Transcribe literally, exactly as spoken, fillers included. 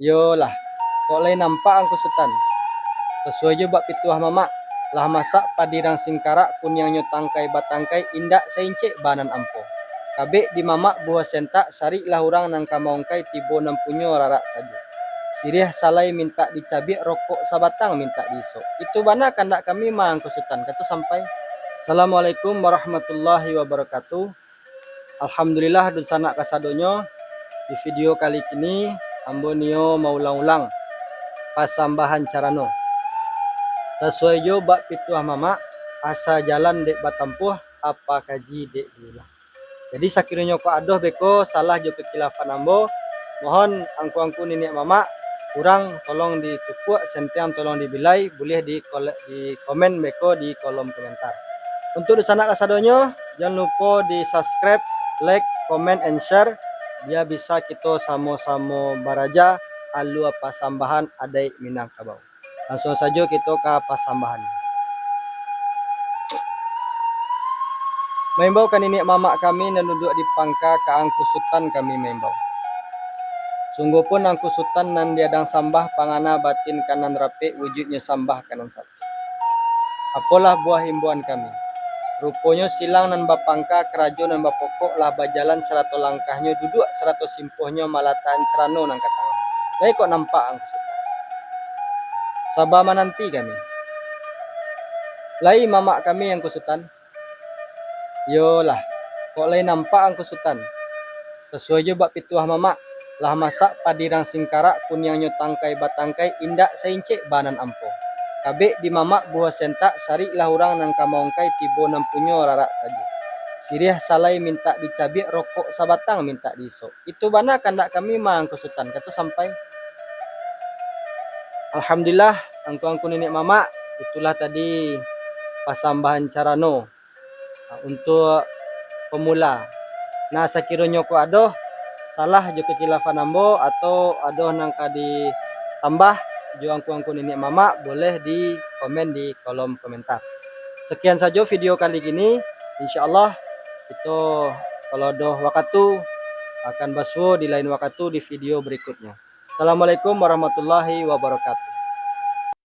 Yolah, kok lai nampak Angku Sutan? Sasuai jo bak pituah mamak, lah masak padi rang singkarak, kuniangnyo tangkai batangkai, indak saincek ba nan ampo. Kabek di mamak buah sentak, sariklah urang nan ka maungkai, tibo nan punyo rarak sajo. Siriah salai mintak dicabiak, rokok sabatang mintak diisok. Itu bana kandak kami ma Angku Sutan, kato sampai. Assalamualaikum warahmatullahi wabarakatuh. Alhamdulillah, dunsanak kasadonyo, di video kali kini, ambo nio maulang-ulang pasambahan carano. Sasuai jo bak pituah mamak, asa jalan dek batampuah, apa kaji dek diulang. Jadi, sakironyo kok adoh beko salah jo kakilafan ambo, mohon angku-angku niniak mamak, urang tolong ditukuak, sentiang tolong dibilai, buliah di kole-, di komen beko di kolom komentar. Untuk dunsanak kasadonyo, jan lupo di subscribe, like, comment, and share, bia bisa kito samo-samo baraja alua pasambahan adaik Minangkabau. Langsuang sajo kito ka pasambahan. Maimbau ka niniak mamak kami nan duduak di pangka, ka Angku Sutan kami maimbau. Sungguahpun Angku Sutan nan diadang sambah, pangana batin ka nan rapek, wujudnyo sambah ka nan satu. Apolah buah imbauan kami. Ruponyo silang nan bapangka, karajo nan bapokok, lah bajalan sarato langkahnyo, duduak sarato simpuahnyo, malatakan carano nan ka tangah. Lai kok nampak Angku Sutan? Saba mananti kami. Lai mamak kami Angku Sutan? Yolah, kok lai nampak Angku Sutan? Sasuai jo bak pituah mamak, lah masak padi rang singkarak, kuniangnyo tangkai batangkai, indak saincek ba nan ampo. Kabek di mamak buah sentak, sariklah urang nan ka maungkai, tibo nan punyo rarak sajo. Siriah salai mintak dicabiak, rokok sabatang mintak diisok. Itu bana kandak kami ma Angku Sutan, kato sampai. Alhamdulillah, angku-angku niniak mamak, itulah tadi pasambahan carano. Ha, untuak pamula. Nah, sakironyo kok adoh salah jo kakilafan ambo, atau adoh nan ka ditambah jo angku-angku niniak mamak, boleh di komen di kolom komentar. Sekian sajo video kali kini. Insya Allah, kito kalau adoh wakatu, akan basuo di lain wakatu di video berikutnya. Assalamualaikum warahmatullahi wabarakatuh.